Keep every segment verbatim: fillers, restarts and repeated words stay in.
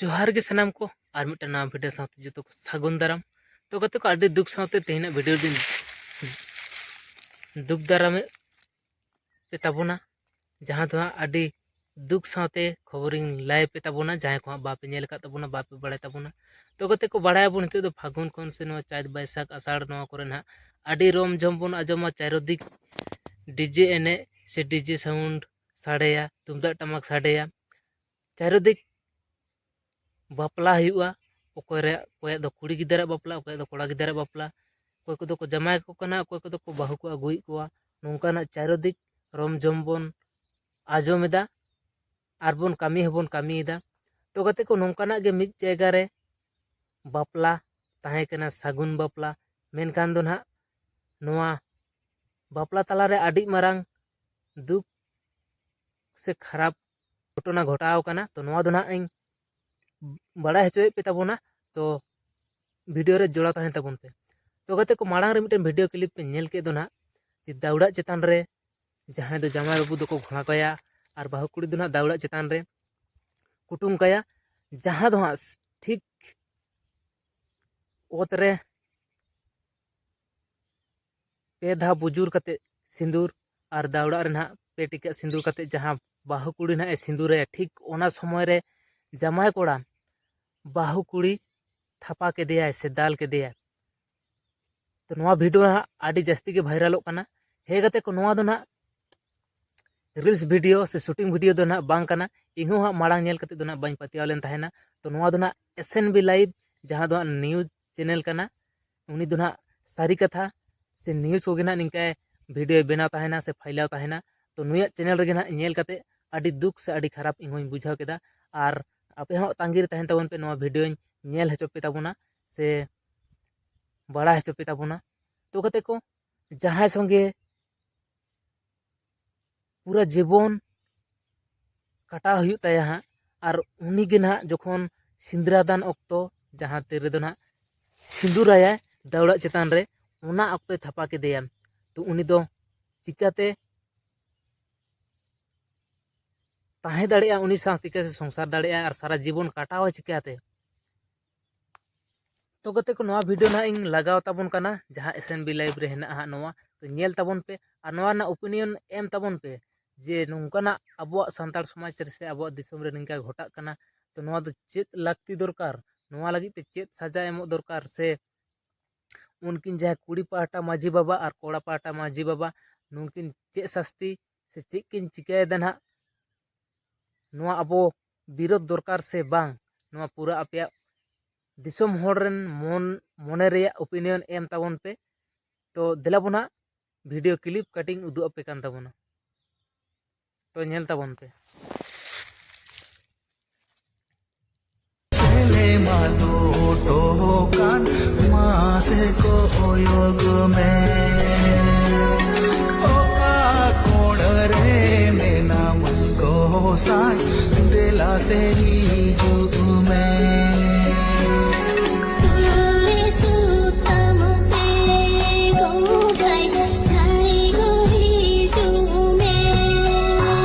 ᱡᱚᱦᱟᱨ ᱜᱮ ᱥᱟᱱᱟᱢ ᱠᱚ, ᱟᱨ ᱢᱤᱫᱴᱟᱝ ᱱᱟᱣᱟ ᱵᱷᱤᱰᱤᱭᱳ ᱥᱟᱶᱛᱮ ᱡᱚᱛᱚ ᱠᱚ ᱥᱟᱹᱜᱩᱱ ᱫᱟᱨᱟᱢ᱾ ᱛᱚ ᱜᱟᱛᱮ ᱠᱚ, ᱟᱹᱰᱤ ᱫᱩᱠ ᱥᱟᱶᱛᱮ ᱛᱮᱦᱮᱧᱟᱜ ᱵᱷᱤᱰᱤᱭᱳ ᱫᱚᱧ ᱫᱩᱠ ᱫᱟᱨᱟᱢᱮᱫ ᱯᱮ ᱛᱟᱵᱚᱱᱟ, ᱡᱟᱦᱟᱸ ᱫᱚ ᱦᱟᱸᱜ ᱟᱹᱰᱤ ᱫᱩᱠ ᱥᱟᱶᱛᱮ ᱠᱷᱚᱵᱚᱨᱤᱧ ᱞᱟᱹᱭ ᱯᱮ ᱛᱟᱵᱚᱱᱟ, ᱡᱟᱦᱟᱸᱭ ᱠᱚ ᱦᱟᱸᱜ ᱵᱟᱯᱮ ᱧᱮᱞ ᱟᱠᱟᱫ ᱛᱟᱵᱚᱱᱟ, ᱵᱟᱯᱮ ᱵᱟᱲᱟᱭ ᱛᱟᱵᱚᱱᱟ᱾ ᱛᱚ ᱜᱟᱛᱮ ᱠᱚ, ᱵᱟᱲᱟᱭᱟᱵᱚᱱ ᱱᱤᱛᱚᱜ ᱫᱚ ᱯᱷᱟᱹᱜᱩᱱ ᱠᱷᱚᱱ ᱥᱮ ᱱᱚᱣᱟ ᱪᱟᱹᱛ ᱵᱟᱹᱭᱥᱟᱹᱠᱷ ᱟᱥᱟᱲ ᱱᱚᱣᱟ ᱠᱚᱨᱮ ᱱᱟᱦᱟᱜ ᱟᱹᱰᱤ ᱨᱚᱢ ᱡᱷᱚᱢ ᱵᱚᱱ ᱟᱸᱡᱚᱢᱟ, ᱪᱟᱨᱚᱫᱤᱠ ᱰᱤᱡᱮ ᱮᱱᱮᱡ ᱥᱮ ᱰᱤᱡᱮ ᱥᱟᱣᱩᱱᱰ ᱥᱟᱰᱮᱭᱟ, ᱛᱩᱢᱫᱟᱜ ᱴᱟᱢᱟᱠ ᱥᱟᱰᱮᱭᱟ, ᱪᱟᱨᱚᱫᱤᱠ ᱵᱟᱯᱞᱟ ᱦᱩᱭᱩᱜᱼᱟ᱾ ᱚᱠᱚᱭ ᱨᱮ, ᱚᱠᱚᱭᱟᱜ ᱫᱚ ᱠᱩᱲᱤ ᱜᱤᱫᱽᱨᱟᱹ ᱵᱟᱯᱞᱟ, ᱚᱠᱚᱭᱟᱜ ᱫᱚ ᱠᱚᱲᱟ ᱜᱤᱫᱽᱨᱟᱹ ᱵᱟᱯᱞᱟ, ᱚᱠᱚᱭ ᱠᱚᱫᱚ ᱠᱚ ᱡᱟᱶᱟᱭ ᱠᱚ ᱠᱟᱱᱟ, ᱚᱠᱚᱭ ᱠᱚᱫᱚ ᱠᱚ ᱵᱟᱹᱦᱩ ᱠᱚ ᱟᱹᱜᱩᱭᱮᱫ ᱠᱚᱣᱟ᱾ ᱱᱚᱝᱠᱟᱱᱟᱜ ᱪᱟᱨᱚᱫᱤᱠ ᱨᱚᱢ ᱡᱷᱚᱢ ᱵᱚᱱ ᱟᱸᱡᱚᱢ ᱮᱫᱟ ᱟᱨ ᱵᱚᱱ ᱠᱟᱹᱢᱤ ᱦᱚᱸᱵᱚᱱ ᱠᱟᱹᱢᱤᱭᱮᱫᱟ᱾ ᱛᱚ ᱜᱟᱛᱮ ᱠᱚ, ᱱᱚᱝᱠᱟᱱᱟᱜ ᱜᱮ ᱢᱤᱫ ᱡᱟᱭᱜᱟ ᱨᱮ ᱵᱟᱯᱞᱟ ᱛᱟᱦᱮᱸ ᱠᱟᱱᱟ, ᱥᱟᱹᱜᱩᱱ ᱵᱟᱯᱞᱟ, ᱢᱮᱱᱠᱷᱟᱱ ᱫᱚ ᱱᱟᱦᱟᱜ ᱱᱚᱣᱟ ᱵᱟᱯᱞᱟ ᱛᱟᱞᱟᱨᱮ ᱟᱹᱰᱤ ᱢᱟᱨᱟᱝ ᱫᱩᱠ ᱥᱮ ᱠᱷᱟᱨᱟᱯ ᱜᱷᱚᱴᱚᱱᱟ ᱜᱷᱚᱴᱟᱣ ᱠᱟᱱᱟ᱾ ᱛᱚ ᱱᱚᱣᱟ ᱫᱚ ᱱᱟᱦᱟᱜ ᱤᱧ ᱵᱟᱲᱟᱭ ᱦᱚᱪᱚᱭᱮᱫ ᱯᱮ ᱛᱟᱵᱚᱱᱟ᱾ ᱛᱚ ᱵᱷᱤᱰᱤᱭᱳ ᱨᱮ ᱡᱚᱲᱟᱣ ᱛᱟᱦᱮᱱ ᱛᱟᱵᱚᱱ ᱯᱮ᱾ ᱛᱚ ᱜᱟᱛᱮ ᱠᱚ, ᱢᱟᱲᱟᱝ ᱨᱮ ᱢᱤᱫᱴᱮᱱ ᱵᱷᱤᱰᱤᱭᱳ ᱠᱞᱤᱯ ᱯᱮ ᱧᱮᱞ ᱠᱮᱫ ᱫᱚ ᱱᱟᱦᱟᱜ, ᱡᱮ ᱫᱟᱹᱣᱲᱟᱜ ᱪᱮᱛᱟᱱ ᱨᱮ ᱡᱟᱦᱟᱸᱭ ᱫᱚ ᱡᱟᱶᱟᱭ ᱵᱟᱹᱵᱩ ᱫᱚᱠᱚ ᱜᱷᱚᱲᱟ ᱠᱟᱭᱟ ᱟᱨ ᱵᱟᱹᱦᱩ ᱠᱩᱲᱤ ᱫᱚ ᱱᱟᱦᱟᱜ ᱫᱟᱹᱣᱲᱟᱜ ᱪᱮᱛᱟᱱ ᱨᱮ ᱠᱩᱴᱩᱢ ᱠᱟᱭᱟ, ᱡᱟᱦᱟᱸ ᱫᱚ ᱦᱟᱸᱜ ᱴᱷᱤᱠ ᱚᱛ ᱨᱮ ᱯᱮ ᱫᱷᱟᱣ ᱵᱩᱡᱩᱨ ᱠᱟᱛᱮ ᱥᱤᱸᱫᱩᱨ ᱟᱨ ᱫᱟᱹᱣᱲᱟᱜ ᱨᱮ ᱱᱟᱦᱟᱜ ᱯᱮ ᱴᱤᱠᱟᱹᱜ ᱥᱤᱸᱫᱩᱨ ᱠᱟᱛᱮ ᱡᱟᱦᱟᱸ ᱵᱟᱹᱦᱩ ᱠᱩᱲᱤ ᱱᱟᱦᱟᱜ ᱮ ᱥᱤᱸᱫᱩᱨᱟᱭᱟ, ᱴᱷᱤᱠ ᱚᱱᱟ ᱥᱚᱢᱚᱭ ᱨᱮ ᱡᱟᱢᱟᱭ ᱠᱚᱲᱟ ᱵᱟᱹᱦᱩ ᱠᱩᱲᱤ ᱛᱷᱟᱯᱟ ᱠᱮᱫᱮᱭᱟᱭ ᱥᱮ ᱫᱟᱞ ᱠᱮᱫᱮᱭᱟᱭ᱾ ᱛᱚ ᱱᱚᱣᱟ ᱵᱷᱤᱰᱤᱭᱳ ᱱᱟᱦᱟᱜ ᱟᱹᱰᱤ ᱡᱟᱹᱥᱛᱤ ᱜᱮ ᱵᱷᱟᱭᱨᱟᱞᱚᱜ ᱠᱟᱱᱟ᱾ ᱦᱮᱸ ᱜᱟᱛᱮ ᱠᱚ, ᱱᱚᱣᱟ ᱫᱚ ᱱᱟᱦᱟᱜ ᱨᱤᱞᱥ ᱵᱷᱤᱰᱤᱭᱳ ᱥᱮ ᱥᱩᱴᱤᱝ ᱵᱷᱤᱰᱤᱭᱳ ᱫᱚ ᱱᱟᱦᱟᱜ ᱵᱟᱝ ᱠᱟᱱᱟ᱾ ᱤᱧ ᱦᱚᱸ ᱦᱟᱸᱜ ᱢᱟᱲᱟᱝ ᱧᱮᱞ ᱠᱟᱛᱮ ᱫᱚ ᱱᱟᱦᱟᱜ ᱵᱟᱹᱧ ᱯᱟᱹᱛᱭᱟᱹᱣ ᱞᱮᱱ ᱛᱟᱦᱮᱱᱟ᱾ ᱛᱚ ᱱᱚᱣᱟ ᱫᱚ ᱱᱟᱦᱟᱜ ᱮᱥ ᱮᱱ ᱵᱤ ᱞᱟᱭᱤᱵᱷ, ᱡᱟᱦᱟᱸ ᱫᱚ ᱦᱟᱸᱜ ᱱᱤᱭᱩᱡᱽ ᱪᱮᱱᱮᱞ ᱠᱟᱱᱟ, ᱩᱱᱤ ᱫᱚ ᱱᱟᱦᱟᱜ ᱥᱟᱹᱨᱤ ᱠᱟᱛᱷᱟ ᱥᱮ ᱱᱤᱭᱩᱡᱽ ᱠᱚᱜᱮ ᱱᱟᱦᱟᱜ ᱱᱤᱝᱠᱟᱭ ᱵᱷᱤᱰᱤᱭᱳᱭ ᱵᱮᱱᱟᱣ ᱛᱟᱦᱮᱱᱟ ᱥᱮ ᱯᱷᱟᱭᱞᱟᱣ ᱛᱟᱦᱮᱱᱟ᱾ ᱛᱚ ᱱᱩᱭᱟᱜ ᱪᱮᱱᱮᱞ ᱨᱮᱜᱮ ᱱᱟᱦᱟᱜ ᱧᱮᱞ ᱠᱟᱛᱮ ᱟᱹᱰᱤ ᱫᱩᱠ ᱥᱮ ᱟᱹᱰᱤ ᱠᱷᱟᱨᱟᱯ ᱤᱧ ᱦᱚᱸᱧ ᱵᱩᱡᱷᱟᱹᱣ ᱠᱮᱫᱟ᱾ ᱟᱨ ᱟᱯᱮ ᱦᱚᱸ ᱛᱟᱺᱜᱤ ᱨᱮ ᱛᱟᱦᱮᱱ ᱛᱟᱵᱚᱱ ᱯᱮ, ᱱᱚᱣᱟ ᱵᱷᱤᱰᱤᱭᱳᱧ ᱧᱮᱞ ᱦᱚᱪᱚ ᱯᱮ ᱛᱟᱵᱚᱱᱟ ᱥᱮ ᱵᱟᱲᱟᱭ ᱦᱚᱪᱚ ᱯᱮ ᱛᱟᱵᱚᱱᱟ᱾ ᱛᱚ ᱜᱟᱛᱮ ᱠᱚ, ᱡᱟᱦᱟᱸᱭ ᱥᱚᱸᱜᱮ ᱯᱩᱨᱟᱹ ᱡᱤᱵᱚᱱ ᱠᱟᱴᱟᱣ ᱦᱩᱭᱩᱜ ᱛᱟᱭᱟ ᱦᱟᱸᱜ, ᱟᱨ ᱩᱱᱤ ᱜᱮ ᱱᱟᱦᱟᱜ ᱡᱚᱠᱷᱚᱱ ᱥᱤᱸᱫᱽᱨᱟᱹᱫᱟᱱ ᱚᱠᱛᱚ ᱡᱟᱦᱟᱸ ᱛᱤ ᱨᱮᱫᱚ ᱱᱟᱦᱟᱜ ᱥᱤᱸᱫᱩᱨᱟᱭᱟᱭ ᱫᱟᱹᱣᱲᱟᱜ ᱪᱮᱛᱟᱱ ᱨᱮ, ᱚᱱᱟ ᱚᱠᱛᱚᱭ ᱛᱷᱟᱯᱟ ᱠᱮᱫᱮᱭᱟ᱾ ᱛᱚ ᱩᱱᱤ ᱫᱚ ᱪᱤᱠᱟᱹᱛᱮ ᱛᱟᱦᱮᱸ ᱫᱟᱲᱮᱭᱟᱜᱼᱟ ᱩᱱᱤ ᱥᱟᱶ ᱪᱤᱠᱟᱹ ᱥᱮ ᱥᱚᱝᱥᱟᱨ ᱫᱟᱲᱮᱭᱟᱜᱼᱟ ᱟᱨ ᱥᱟᱨᱟ ᱡᱤᱵᱚᱱ ᱠᱟᱴᱟᱣᱟ ᱪᱤᱠᱟᱹᱛᱮ? ᱛᱚ ᱜᱟᱛᱮ ᱠᱚ, ᱱᱚᱣᱟ ᱵᱷᱤᱰᱤᱭᱳ ᱱᱟᱦᱟᱜ ᱤᱧ ᱞᱟᱜᱟᱣ ᱛᱟᱵᱚᱱ ᱠᱟᱱᱟ, ᱡᱟᱦᱟᱸ ᱮᱥ ᱮᱱ ᱵᱤ ᱞᱟᱭᱤᱵᱷ ᱨᱮ ᱦᱮᱱᱟᱜᱼᱟ ᱦᱟᱸᱜ ᱱᱚᱣᱟ᱾ ᱛᱚ ᱧᱮᱞ ᱛᱟᱵᱚᱱ ᱯᱮ ᱟᱨ ᱱᱚᱣᱟ ᱨᱮᱱᱟᱜ ᱳᱯᱤᱱᱤᱭᱚᱱ ᱮᱢ ᱛᱟᱵᱚᱱ ᱯᱮ ᱡᱮ ᱱᱚᱝᱠᱟᱱᱟᱜ ᱟᱵᱚᱣᱟᱜ ᱥᱟᱱᱛᱟᱲ ᱥᱚᱢᱟᱡᱽ ᱨᱮ ᱥᱮ ᱟᱵᱚᱣᱟᱜ ᱫᱤᱥᱚᱢ ᱨᱮ ᱱᱤᱝᱠᱟ ᱜᱷᱚᱴᱟᱜ ᱠᱟᱱᱟ, ᱛᱚ ᱱᱚᱣᱟ ᱫᱚ ᱪᱮᱫ ᱞᱟᱹᱠᱛᱤ ᱫᱚᱨᱠᱟᱨ, ᱱᱚᱣᱟ ᱞᱟᱹᱜᱤᱫ ᱛᱮ ᱪᱮᱫ ᱥᱟᱡᱟ ᱮᱢᱚᱜ ᱫᱚᱨᱠᱟᱨ, ᱥᱮ ᱩᱱᱠᱤᱱ ᱡᱟᱦᱟᱸᱭ ᱠᱩᱲᱤ ᱯᱟᱦᱴᱟ ᱢᱟᱹᱡᱷᱤ ᱵᱟᱵᱟ ᱟᱨ ᱠᱚᱲᱟ ᱯᱟᱦᱴᱟ ᱢᱟᱹᱡᱷᱤ ᱵᱟᱵᱟ, ᱱᱩᱠᱤᱱ ᱪᱮᱫ ᱥᱟᱹᱥᱛᱤ ᱥᱮ ᱪᱮᱫ ᱠᱤᱱ ᱪᱤᱠᱟᱹᱭᱮᱫᱟ ᱱᱟᱦᱟᱜ, ᱱᱚᱣᱟ ᱟᱵᱚ ᱵᱤᱨᱳᱫᱷ ᱫᱚᱨᱠᱟᱨ ᱥᱮ ᱵᱟᱝ? ᱱᱚᱣᱟ ᱯᱩᱨᱟᱹ ᱟᱯᱮᱭᱟᱜ ᱫᱤᱥᱚᱢ ᱦᱚᱲ ᱨᱮᱱ ᱢᱚᱱ, ᱢᱚᱱᱮ ᱨᱮᱭᱟᱜ ᱳᱯᱤᱱᱤᱭᱚᱱ ᱮᱢ ᱛᱟᱵᱚᱱ ᱯᱮ᱾ ᱛᱚ ᱫᱮᱞᱟ ᱵᱚᱱ ᱦᱟᱸᱜ ᱵᱷᱤᱰᱤᱭᱳ ᱠᱞᱤᱯ ᱠᱟᱹᱴᱤᱡ ᱤᱧ ᱩᱫᱩᱜ ᱟᱯᱮ ᱠᱟᱱ ᱛᱟᱵᱚᱱᱟ, ᱛᱚ ᱧᱮᱞ ᱛᱟᱵᱚᱱ ᱯᱮ᱾ ᱢᱟᱥᱮ ᱠᱚᱭᱚᱜ ᱢᱮ, ᱚᱠᱟ ᱠᱚᱬ ᱨᱮ ᱢᱮᱱᱟᱢ ᱜᱚᱸᱥᱟᱭ, ᱫᱮᱞᱟ ᱥᱮ ᱦᱤᱡᱩᱜ ᱢᱮ᱾ ᱛᱩᱲᱤ ᱥᱩᱛᱟᱹᱢ ᱛᱮ ᱜᱚᱸᱥᱟᱭ ᱡᱟᱹᱭ ᱜᱚ ᱦᱤᱡᱩᱜ ᱢᱮ᱾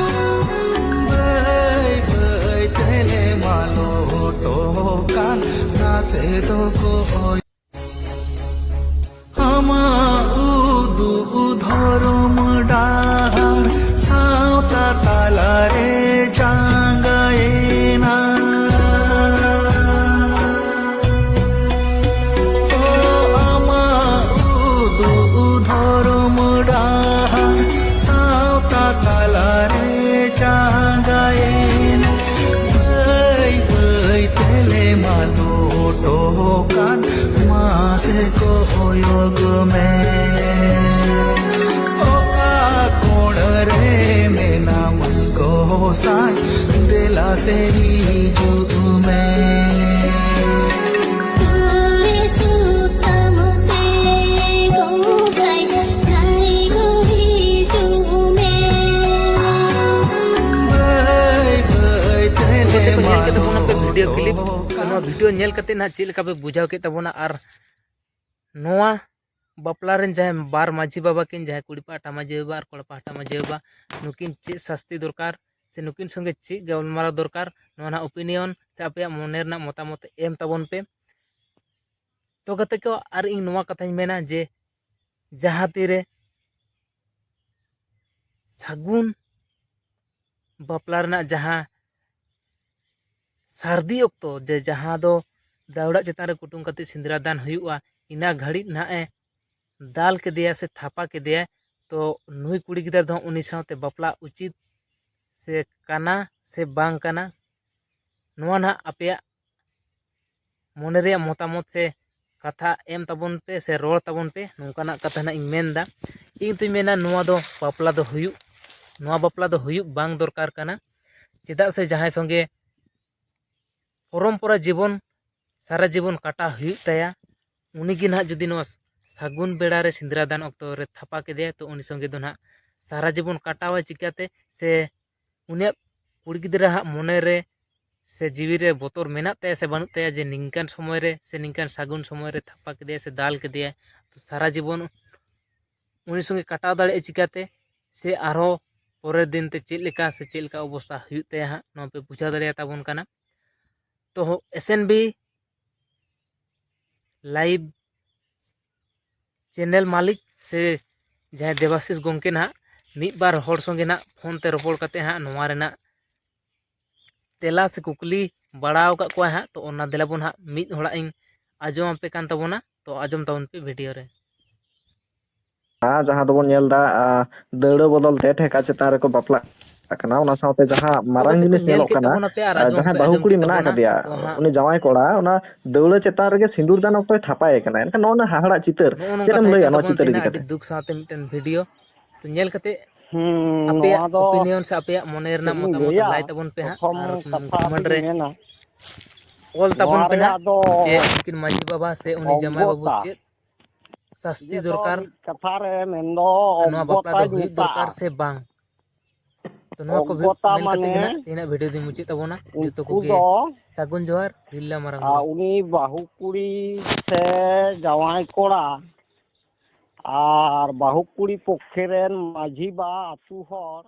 ᱵᱟᱹᱭ ᱵᱟᱹᱭ ᱛᱮᱞᱮ ᱢᱟᱞᱚᱴᱚᱜ ᱠᱟᱱ ᱱᱟᱥᱮ ᱫᱚ ᱠᱚᱭ᱾ ᱟᱢᱟᱜ ᱩᱫᱩᱜ ᱫᱷᱚᱨᱚᱢ ᱰᱟᱦᱟᱨ ᱥᱟᱶᱛᱟ ᱛᱟᱞᱟᱨᱮ ᱪᱟᱸᱜᱟᱭᱮᱱᱟ᱾ ᱚ, ᱟᱢᱟᱜ ᱩᱫᱩᱜ ᱫᱷᱚᱨᱚᱢ ᱰᱟᱦᱟᱨ ᱥᱟᱶᱛᱟ ᱛᱟᱞᱟᱨᱮ ᱪᱟᱸᱜᱟᱭᱮᱱᱟ᱾ ᱵᱟᱹᱭ ᱵᱟᱹᱭ ᱛᱮᱞᱮ ᱢᱟᱞᱚᱴᱚᱜ ᱠᱟᱱ ᱢᱟᱥᱮ ᱠᱚᱭᱚᱜ ᱢᱮ, ᱚᱠᱟ ᱠᱚᱬ ᱨᱮ ᱢᱮᱱᱟᱢ ᱜᱚᱸᱥᱟᱭ, ᱫᱮᱞᱟ ᱥᱮ ᱦᱤᱡᱩᱜ ᱢᱮ᱾ ᱛᱩᱲᱤ ᱥᱩᱛᱟᱹᱢ ᱛᱮ ᱜᱚᱸᱥᱟᱭ ᱡᱟᱹᱭ ᱜᱚ ᱦᱤᱡᱩᱜ ᱢᱮ᱾ ᱵᱟᱹᱭ ᱵᱟᱹᱭ ᱛᱮᱞᱮ ᱜᱟᱛᱮ ᱠᱚ, ᱧᱮᱞ ᱠᱮᱫ ᱛᱟᱵᱚᱱᱟ ᱯᱮ ᱵᱷᱤᱰᱤᱭᱳ ᱠᱞᱤᱯ᱾ ᱛᱚ ᱱᱚᱣᱟ ᱵᱷᱤᱰᱤᱭᱳ ᱧᱮᱞ ᱠᱟᱛᱮ ᱱᱟᱦᱟᱜ ᱪᱮᱫ ᱞᱮᱠᱟ ᱯᱮ ᱵᱩᱡᱷᱟᱹᱣ ᱠᱮᱫ ᱛᱟᱵᱚᱱᱟ ᱟᱨ ᱱᱚᱣᱟ ᱵᱟᱯᱞᱟ ᱨᱮᱱ ᱡᱟᱦᱟᱸᱭ ᱵᱟᱨ ᱢᱟᱹᱡᱷᱤ ᱵᱟᱵᱟ ᱠᱤᱱ, ᱡᱟᱦᱟᱸᱭ ᱠᱩᱲᱤ ᱯᱟᱦᱴᱟ ᱢᱟᱹᱡᱷᱤ ᱵᱟᱵᱟ ᱟᱨ ᱠᱚᱲᱟ ᱯᱟᱦᱴᱟ ᱢᱟᱹᱡᱷᱤ ᱵᱟᱵᱟ, ᱱᱩᱠᱤᱱ ᱪᱮᱫ ᱥᱟᱥᱛᱤ ᱫᱚᱨᱠᱟᱨ ᱥᱮ ᱱᱩᱠᱤᱱ ᱥᱚᱸᱜᱮ ᱪᱮᱫ ᱜᱟᱞᱢᱟᱨᱟᱣ ᱫᱚᱨᱠᱟᱨ, ᱱᱚᱣᱟ ᱱᱟᱦᱟᱜ ᱚᱯᱤᱱᱤᱭᱚᱱ ᱥᱮ ᱟᱯᱮᱭᱟᱜ ᱢᱚᱱᱮ ᱨᱮᱱᱟᱜ ᱢᱚᱛᱟᱢᱚᱛ ᱮᱢ ᱛᱟᱵᱚᱱ ᱯᱮ᱾ ᱛᱚ ᱜᱟᱛᱮ ᱠᱚ, ᱟᱨ ᱤᱧ ᱱᱚᱣᱟ ᱠᱟᱛᱷᱟᱧ ᱢᱮᱱᱟ ᱡᱮ ᱡᱟᱦᱟᱸ ᱛᱤᱨᱮ ᱥᱟᱹᱜᱩᱱ ᱵᱟᱯᱞᱟ ᱨᱮᱱᱟᱜ ᱡᱟᱦᱟᱸ ᱥᱟᱹᱨᱫᱤ ᱚᱠᱛᱚ, ᱡᱮ ᱡᱟᱦᱟᱸ ᱫᱚ ᱫᱟᱹᱣᱲᱟᱹ ᱪᱮᱛᱟᱱ ᱨᱮ ᱠᱩᱴᱩᱢ ᱠᱟᱛᱮ ᱥᱤᱸᱫᱽᱨᱟᱹ ᱫᱟᱱ ᱦᱩᱭᱩᱜᱼᱟ, ᱤᱱᱟᱹ ᱜᱷᱟᱹᱲᱤᱡ ᱱᱟᱦᱟᱜ ᱮ ᱫᱟᱞ ᱠᱮᱫᱮᱭᱟ ᱥᱮ ᱛᱷᱟᱯᱟ ᱠᱮᱫᱮᱭᱟ, ᱛᱚ ᱱᱩᱭ ᱠᱩᱲᱤ ᱜᱤᱫᱟᱹᱨ ᱫᱚ ᱩᱱᱤ ᱥᱟᱶᱛᱮ ᱵᱟᱯᱞᱟ ᱩᱪᱤᱛ ᱥᱮ ᱠᱟᱱᱟ ᱥᱮ ᱵᱟᱝ ᱠᱟᱱᱟ, ᱱᱚᱣᱟ ᱱᱟᱦᱟᱜ ᱟᱯᱮᱭᱟᱜ ᱢᱚᱱᱮ ᱨᱮᱭᱟᱜ ᱢᱚᱛᱟᱢᱚᱛ ᱥᱮ ᱠᱟᱛᱷᱟ ᱮᱢ ᱛᱟᱵᱚᱱ ᱯᱮ ᱥᱮ ᱨᱚᱲ ᱛᱟᱵᱚᱱ ᱯᱮ, ᱱᱚᱝᱠᱟᱱᱟᱜ ᱠᱟᱛᱷᱟ ᱱᱟᱜ ᱤᱧ ᱢᱮᱱᱫᱟ᱾ ᱤᱧ ᱫᱩᱧ ᱢᱮᱱᱟ ᱱᱚᱣᱟ ᱫᱚ ᱵᱟᱯᱞᱟ ᱫᱚ ᱦᱩᱭᱩᱜ, ᱱᱚᱣᱟ ᱵᱟᱯᱞᱟ ᱫᱚ ᱦᱩᱭᱩᱜ ᱵᱟᱝ ᱫᱚᱨᱠᱟᱨ ᱠᱟᱱᱟ᱾ ᱪᱮᱫᱟᱜ ᱥᱮ ᱡᱟᱦᱟᱸᱭ ᱥᱚᱸᱜᱮ ᱯᱚᱨᱚᱢᱯᱚᱨᱟ ᱡᱤᱵᱚᱱ, ᱥᱟᱨᱟ ᱡᱤᱵᱚᱱ ᱠᱟᱴᱟᱣ ᱦᱩᱭᱩᱜ ᱛᱟᱭᱟ, ᱩᱱᱤᱜᱮ ᱱᱟᱦᱟᱜ ᱡᱩᱫᱤ ᱱᱚᱣᱟ ᱥᱟᱹᱜᱩᱱ ᱵᱮᱲᱟ ᱨᱮ ᱥᱤᱸᱫᱽᱨᱟᱹ ᱫᱟᱱ ᱚᱠᱛᱚ ᱨᱮ ᱛᱷᱟᱯᱟ ᱠᱮᱫᱮᱭᱟ, ᱛᱚ ᱩᱱᱤ ᱥᱚᱸᱜᱮ ᱫᱚ ᱱᱟᱦᱟᱜ ᱥᱟᱨᱟ ᱡᱤᱵᱚᱱ ᱠᱟᱴᱟᱣᱟᱭ ᱪᱤᱠᱟᱹᱛᱮ? ᱥᱮ ᱩᱱᱤᱭᱟᱜ ᱠᱩᱲᱤ ᱜᱤᱫᱽᱨᱟᱹ ᱦᱟᱜ ᱢᱚᱱᱮ ᱨᱮ ᱥᱮ ᱡᱤᱣᱤ ᱨᱮ ᱵᱚᱛᱚᱨ ᱢᱮᱱᱟᱜ ᱛᱟᱭᱟ ᱥᱮ ᱵᱟᱹᱱᱩᱜ ᱛᱟᱭᱟ ᱡᱮ ᱱᱤᱝᱠᱟᱱ ᱥᱚᱢᱚᱭ ᱨᱮ ᱥᱮ ᱱᱤᱝᱠᱟᱱ ᱥᱟᱹᱜᱩᱱ ᱥᱚᱢᱚᱭ ᱨᱮ ᱛᱷᱟᱯᱟ ᱠᱮᱫᱮᱭᱟ ᱥᱮ ᱫᱟᱞ ᱠᱮᱫᱮᱭᱟ, ᱛᱚ ᱥᱟᱨᱟ ᱡᱤᱵᱚᱱ ᱩᱱᱤ ᱥᱚᱸᱜᱮ ᱠᱟᱴᱟᱣ ᱫᱟᱲᱮᱭᱟᱜᱼᱟ ᱪᱤᱠᱟᱹᱛᱮ? ᱥᱮ ᱟᱨᱦᱚᱸ ᱯᱚᱨᱮᱨ ᱫᱤᱱ ᱛᱮ ᱪᱮᱫ ᱞᱮᱠᱟ ᱥᱮ ᱪᱮᱫ ᱞᱮᱠᱟ ᱚᱵᱚᱥᱛᱟ ᱦᱩᱭᱩᱜ ᱛᱟᱭᱟ ᱦᱟᱸᱜ, ᱱᱚᱣᱟ ᱯᱮ ᱵᱩᱡᱷᱟᱹᱣ ᱫᱟᱲᱮᱭᱟᱛᱟ ᱵᱚᱱ ᱠᱟᱱᱟ᱾ ᱛᱚ S N B live channel ᱢᱟᱹᱞᱤᱠ ᱥᱮ ᱡᱟᱦᱟᱸᱭ ᱫᱮᱵᱟᱥᱤᱥ ᱜᱚᱢᱠᱮ ᱱᱟᱦᱟᱜ ᱢᱤᱫ ᱵᱟᱨ ᱦᱚᱲ ᱥᱚᱸᱜᱮ ᱱᱟᱦᱟᱜ ᱯᱷᱳᱱ ᱛᱮ ᱨᱚᱯᱚᱲ ᱠᱟᱛᱮ ᱦᱟᱸᱜ ᱱᱚᱣᱟ ᱨᱮᱱᱟᱜ ᱛᱮᱞᱟ ᱥᱮ ᱠᱩᱠᱞᱤ ᱵᱟᱲᱟᱣ ᱟᱠᱟᱫ ᱠᱚᱣᱟ ᱦᱟᱸᱜ᱾ ᱛᱚ ᱚᱱᱟ ᱫᱮᱞᱟ ᱵᱚᱱ ᱦᱟᱸᱜ ᱢᱤᱫ ᱦᱚᱲᱟᱜ ᱤᱧ ᱟᱸᱡᱚᱢ ᱟᱯᱮ ᱠᱟᱱ ᱛᱟᱵᱚᱱᱟ, ᱛᱚ ᱟᱸᱡᱚᱢ ᱛᱟᱵᱚᱱ ᱯᱮ ᱵᱷᱤᱰᱤᱭᱳ ᱨᱮ᱾ ᱡᱟᱦᱟᱸ ᱫᱚᱵᱚᱱ ᱧᱮᱞ ᱮᱫᱟ, ᱟᱸ, ᱫᱟᱹᱣᱲᱟᱹ ᱵᱚᱫᱚᱞ ᱛᱮ ᱴᱷᱮᱠᱟ ᱪᱮᱛᱟᱱ ᱨᱮᱠᱚ ᱵᱟᱯᱞᱟᱜ ᱠᱟᱱᱟ, ᱚᱱᱟ ᱥᱟᱶᱛᱮ ᱡᱟᱦᱟᱸ ᱛᱚ ᱢᱟᱨᱟᱝ ᱜᱟᱛᱮ ᱠᱚ ᱡᱤᱱᱤᱥ ᱧᱮᱞ ᱧᱮᱞᱚᱜ ᱠᱮᱫ ᱠᱟᱱᱟ, ᱛᱟᱵᱚᱱᱟᱯᱮ ᱟᱨ ᱟᱸ, ᱟᱸᱡᱚᱢ ᱡᱟᱦᱟᱸᱭ ᱯᱮ ᱵᱟᱹᱦᱩ ᱟᱸᱡᱚᱢ ᱠᱩᱲᱤ ᱠᱮᱫ ᱢᱮᱱᱟᱜ ᱛᱟᱵᱚᱱᱟ, ᱟᱠᱟᱫᱮᱭᱟ, ᱛᱚ ᱦᱟᱸᱜ ᱩᱱᱤ ᱡᱟᱶᱟᱭ ᱠᱚᱲᱟ, ᱚᱱᱟ ᱫᱟᱹᱣᱲᱟᱹ ᱪᱮᱛᱟᱱ ᱨᱮᱜᱮ ᱥᱤᱸᱫᱩᱨ ᱫᱟᱱ ᱚᱠᱛᱚᱭ ᱛᱷᱟᱯᱟᱭᱮ ᱠᱟᱱᱟ᱾ ᱮᱱᱠᱷᱟᱱ ᱱᱚᱜᱼᱚ ᱱᱟ ᱦᱟᱦᱟᱲᱟᱜ ᱪᱤᱛᱟᱹᱨ, ᱱᱚᱜᱼᱚ ᱪᱮᱫ ᱱᱚᱝᱠᱟ ᱮᱢ ᱛᱟᱦᱮᱸ ᱞᱟᱹᱭᱟ ᱠᱟᱱ ᱱᱚᱣᱟ ᱛᱟᱵᱚᱱᱟ ᱪᱤᱛᱟᱹᱨ ᱤᱫᱤ ᱛᱮᱦᱮᱧᱟᱜ ᱠᱟᱛᱮ? ᱟᱹᱰᱤ ᱫᱩᱠ ᱥᱟᱶᱛᱮ ᱢᱤᱫᱴᱮᱱ ᱵᱷᱤᱰᱤᱭᱳ᱾ ᱛᱚ ᱧᱮᱞ ᱠᱟᱛᱮ ᱦᱩᱸ, ᱟᱯᱮᱭᱟᱜ ᱱᱚᱣᱟ ᱫᱚ ᱚᱯᱤᱱᱤᱭᱚᱱ ᱥᱮ ᱟᱯᱮᱭᱟᱜ ᱢᱚᱱᱮ ᱨᱮᱱᱟᱜ ᱪᱮᱫ ᱤᱧ ᱢᱚᱛᱟᱢᱚᱛ ᱞᱟᱹᱭᱟ? ᱞᱟᱭ ᱛᱟᱵᱚᱱ ᱯᱮ ᱦᱟᱸᱜ ᱯᱨᱚᱛᱷᱚᱢ ᱟᱨ ᱠᱟᱛᱷᱟ ᱠᱚᱢᱮᱱᱴ ᱫᱚᱧ ᱨᱮ ᱢᱮᱱᱟ, ᱚᱞ ᱛᱟᱵᱚᱱ ᱱᱚᱣᱟ ᱯᱮ ᱨᱮᱭᱟᱜ ᱱᱟᱦᱟᱜ ᱫᱚ ᱡᱮ ᱩᱱᱠᱤᱱ ᱢᱟᱹᱡᱷᱤ ᱵᱟᱵᱟ ᱥᱮ ᱩᱱᱤ ᱡᱟᱢᱟᱭ ᱵᱟᱹᱵᱩ ᱚᱜᱽᱜᱚᱛᱟ, ᱪᱮᱫ ᱥᱟᱥᱛᱤ ᱡᱮ ᱫᱚ ᱫᱚᱨᱠᱟᱨ᱾ ᱢᱤᱫ ᱠᱟᱛᱷᱟ ᱨᱮ ᱢᱮᱱᱫᱚ ᱟᱨ ᱱᱚᱣᱟ ᱵᱟᱯᱞᱟ ᱚᱜᱽᱜᱚᱛᱟᱭ ᱫᱚ ᱦᱩᱭᱩᱜ ᱢᱮᱛᱟᱜᱼᱟ᱾ ᱫᱚᱨᱠᱟᱨ ᱥᱮ ᱵᱟᱝ? ᱛᱚ ᱱᱚᱣᱟ ᱠᱚ ᱚᱜᱽᱜᱚᱛᱟ ᱢᱮᱱ ᱠᱟᱛᱮ ᱜᱮ ᱢᱟᱱᱮ ᱱᱟᱜ ᱛᱮᱦᱮᱧᱟᱜ ᱵᱷᱤᱰᱤᱭᱳ ᱫᱚᱧ ᱢᱩᱪᱟᱹᱫ ᱛᱟᱵᱚᱱᱟ᱾ ᱡᱚᱛᱚ ᱩᱱᱠᱩ ᱠᱚᱜᱮ ᱫᱚ, ᱥᱟᱹᱜᱩᱱ ᱡᱚᱦᱟᱨ, ᱛᱤᱨᱞᱟᱹ ᱢᱟᱨᱟᱝ ᱟᱨ ᱵᱩᱨᱩ᱾ ᱩᱱᱤ ᱵᱟᱹᱦᱩ ᱠᱩᱲᱤ ᱥᱮ ᱡᱟᱶᱟᱭ ᱠᱚᱲᱟ ᱟᱨ ᱵᱟᱹᱦᱩ ᱠᱩᱲᱤ ᱯᱚᱠᱠᱷᱮ ᱨᱮᱱ ᱢᱟᱹᱡᱷᱤ ᱵᱟ, ᱟᱹᱛᱩ ᱦᱚᱲ,